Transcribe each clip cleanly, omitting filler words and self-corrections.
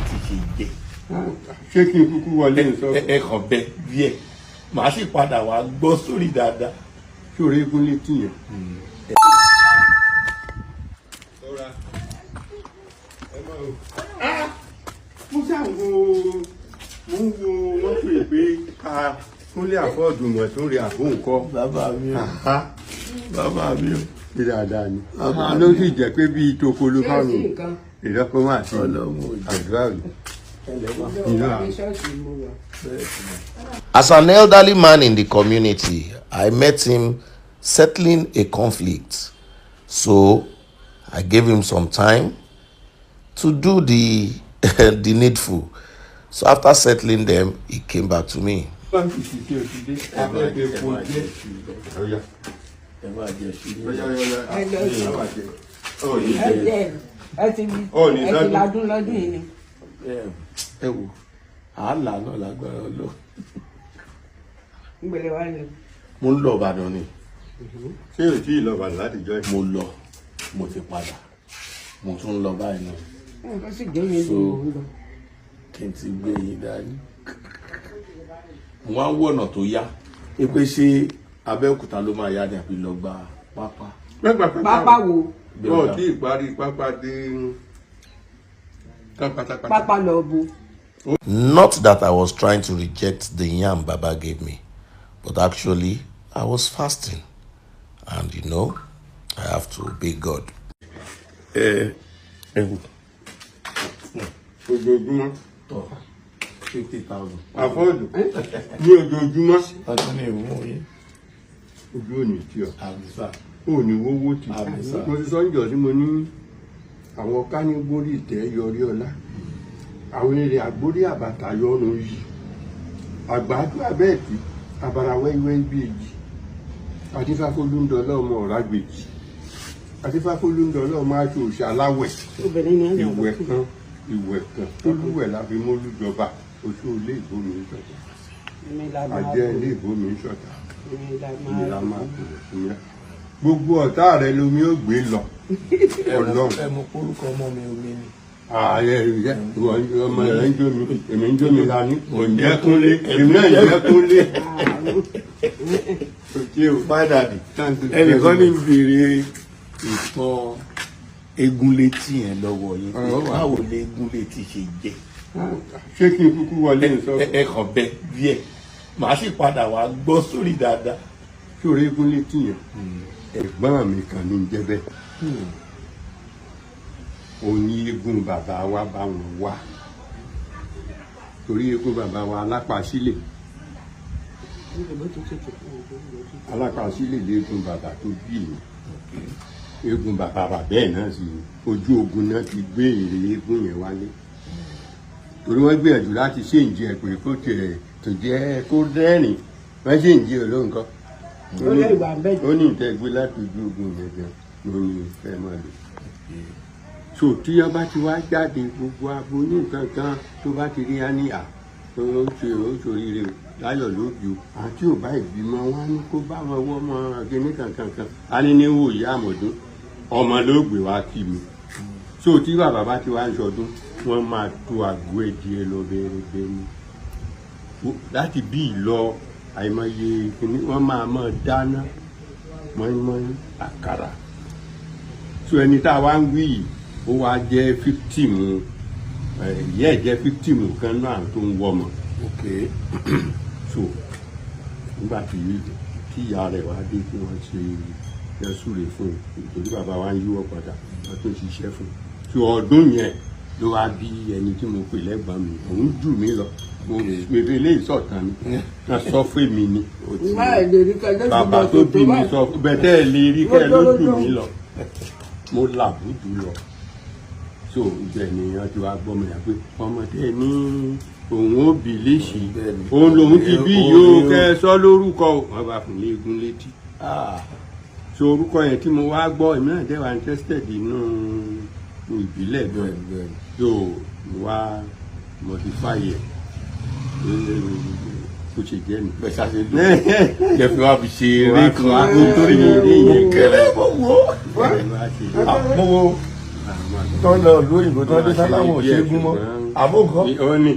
létí ṣe jẹ́? Ṣé kí n kúkú wọlé ń sọ? Ẹ kàn bẹ díẹ̀, màá sì padà wá gbọ́ sórí dáadáa. Ṣòro eégún létí yẹn. Ṣọ́ra. Ẹ máa wò. Ah! Mo ṣáà ń wo, mo ń wo, wọ́n pè pé ká Kúnlé Afod mọ̀ tó ń rí àbóǹkọ́. Bàbá mi o, bàbá mi o. Ṣé dáadáa ni? Ló sì jẹ́ pé bíi toko ló bá mi. Ìlọ́pọ̀ máa ṣe Ọlọ́run ò jẹ́. Àdúrà rẹ̀. Inú àwọn. As an elderly man in the community, I met him settling a conflict. So I gave him some time to do the needful. So after settling them, he came back to me. Báńkì sì tí o ti dé. Abẹ́ẹ̀dẹ̀ kò jẹ́. Ọ̀yà. Ẹ máa jẹ sí i. Ọ̀yà ọ̀yà. Ẹ lọ sí. Ọ̀ ní Ẹ jẹ́. jẹ ẹ ti Ó ní ẹ ti sádùn. ladún lọ́dún yìí ni. Ẹ wò, àálà náà lágbára Ọlọ́run. Ń gbélé wa ni. Mo ń lọ Ìbàdàn ni. Ṣé o tí ì lọ bàlá láti jọ ẹ̀? Mo lọ, mo ti padà, mo tún ń lọ báyìí náà. Nǹkan sì jẹ́ mi So- ní mò ń lọ. Kí n ti gbé yín dání, mo wá ń wọ̀nà tó yá pé ṣé Abẹ́òkúta ló máa yá ni àbí lọ gba pápá? Pápá wo? Wọn ò tí ì parí pápá dé tán pátápátá. Pápá lọ bo. Not that I was trying to reject the yam Baba gave me, but actually I was fasting. And I have to obey God. Ẹ wò. Ojoojúmọ́. Tọ 50,000. Afod ní ojoojúmọ́. Ọdún ní ìwọ̀n yín. Ojú ò ní tí ọ. Àmín sà. Ò ní wówó tì. Àmín sà. Mo ti sọ ń jọ sí, mo ní àwọn kánígbórí ìtẹ́ yọrí ọlá, àwọn eré àgbórí àbàtà yọrùn yìí, àgbájú abẹ́ẹ̀tì abara wẹ́wẹ́ bí èjì, adífáfólúndọ́lá ọmọ ọ̀rágbèjì, adífáfólúndọ́lá ọmọ aṣọ òṣà aláwẹ̀. Obìnrin ni ẹ lọ. Ìwẹ̀ kan, ìwẹ̀ kan tólúwẹ̀ la fi mólújọba, oṣù ilé ìbomi ń ṣọ̀tà. Èmi la máa Àjẹ́ ilé ìbomi ń ṣọ̀tà. Èmi la Èmi la máa máa kúrò fún mi, gbogbo ọ̀tá rẹ lomi ó gbé lọ. Ọlọ́run. Ẹ mọ orúkọ ọmọ mi, omi ni. Ààrẹ rẹ, ìwọ ọmọ rẹ ń jó mi, èmi ń jó mi la ní kò ń jẹ́ Kúnlé, èmi náà ń jẹ́ Kúnlé. O ṣé o. My daddy. Thank you. Ẹnìkan ní béèrè ìtàn eégún létí yẹn lọ́wọ́ yín. Ọ̀rọ̀ wà. Báwo lè eégún létí ṣe jẹ́? Ṣé kí n kúkú wọlé ń sọ? Ẹ kàn bẹ díẹ̀, màá sì padà wá gbọ́ sórí dáadáa. Ṣòro eégún létí yẹn, ẹ̀gbọ́n mi kan ní jẹ́ bẹ́ẹ̀. Òun ní eégún bàbá wa bá wọn wá, torí eégún bàbá wa alápàsílẹ̀, alápàsílẹ̀ léegun bàbá tó bí mi. Eégún bàbá bàbá ẹ̀ náà sì ni. Ojú ogun náà ti gbé èrè eégún yẹn wálé, torí wọ́n gbìyànjú láti ṣe ìjì ẹ̀ pé kó tiẹ̀ tó jẹ́ kó dẹ́rìn, wọ́n ṣe ìjì ẹ̀ lóhùn kan. Ó lè wà bẹ́ẹ̀. Ó ní ìtẹ́ gbé láti ojú ogun yẹn gan ló ní fẹ́ máa lò. So tí wọ́n bá ti wá jáde, gbogbo aboyún kankan tó bá ti rí á ní à ó ṣe ó ṣoríire o, láyọ̀ ló bí o. Àti ò bá ìbímọ, wọn á ní kó bá wọn wọ́ ọmọ akíní kankan kan, á ní ní wòye àmọ̀dún ọmọ ló gbé wá kí mi. So tí bàbá bá ti wá ń ṣọdún, wọ́n máa tó àgbo ẹ̀dìẹ lọ bẹ́ẹ̀rẹ́bẹ́ ni láti bí ìlọ àìmọye kìíní, wọ́n máa máa dáná mọ́ínmọ́ín, àkàrà. So ẹni tá a wá ń wí yìí, ó wá jẹ́ victim ẹ̀, ìyá ẹ̀ jẹ́ victim kan náà tó ń wọ́mọ. So nígbà tí ìyá rẹ̀ wá dé, tí wọ́n ṣe yẹn súre fún un, nítorí bàbá wa ń yíwọ́ padà, wọ́n tún ṣiṣẹ́ fún un. So ọdún yẹn ló wá bí ẹni tí mo pè lẹ́gbàá mi. Òun jù mí lọ, mo mèfé lè sọ̀tàn ni wọ́n sọ fún mi ni. Má ẹ lè rí kẹjọ. Bàbá tó bí mi sọ bẹ́tẹ̀ lè rí kẹ́ ló jù mí lọ, mo làbújù lọ. So ibẹ̀ ni wọ́n ti wá gbọ́ mi yà pé ọmọdé ní òun ó bì léṣì. Bẹ́ẹ̀ni. Òun lòun ti bí Òun yóò ni ó. kẹ́ ẹ sọ lórúkọ o. Wọ́n bá fún léegun létí. Ah, So orúkọ yẹn tí mo wá gbọ́, èmi náà dẹ́ wà interested nínú ìbílẹ̀ gan. Bẹ́ẹ̀ni bẹ́ẹ̀ni. So mo wá modify ẹ̀ bó ṣe jẹ́ mi. Bẹ́ẹ̀ ṣáṣe lò jẹ́ fi wá fi ṣe eré kan. Wá Nítorí fi eré yẹn mo kéré, mo wò ó. Wá ṣe Ah, mo wo. Tó ń lọ ìlú òyìnbó, tó ń dé sáláwọ̀ ṣẹ́gun mọ́ àbó nǹkan. Ó ní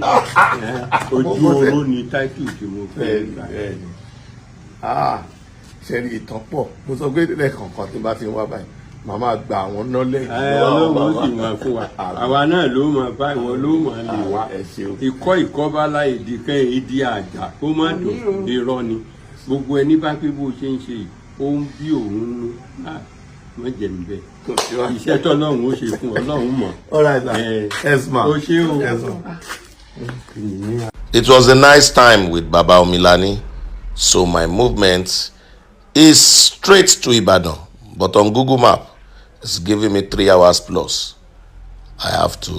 ojú oró ni táìtù tí mo fẹ́ Bẹ́ẹ̀ni. gbà. Bẹ́ẹ̀ni, ah, ṣẹ́ni ìtàn pọ̀. Mo sọ pé lẹ́ẹ̀kọ̀ọ̀kan tí n bá ti ń wá báyìí, màá máa gba àwọn knowledge Ẹ, lọ́wọ́ Ọlọ́run ó bàbá. sì máa fún wa. Àwa náà ló máa bá ìwọ ló máa lè wá. Ẹ ṣeun. Ikọ́ ìkọ́bálá èdè kan èdè àjà kó má dùn, irọ́ ni. Gbogbo ẹni bá pé bó ṣe ń ṣe yìí, ó ń bí òun nú. Ah, má jẹ̀ ń bẹ̀. Kò sí wá. Iṣẹ́ tọ́lọ́run ó ṣe fún Ọlọ́run mọ̀. All right, sir. Yes, ma. Ó ṣé o. Yes, ma. It was a nice time with Baba Omilani, so my movement is straight to Ibadan, but on Google Map, it's giving me 3 hours plus. I have to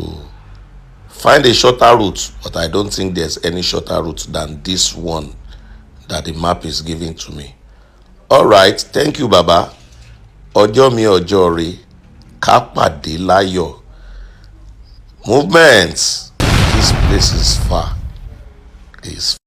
find a shorter route, but I don't think there's any shorter route than this one that the map is giving to me. All right, thank you, Baba. Ọjọ́ mi ọjọ́ rè, ká pàdé láyọ̀. Movement. This place is far. Is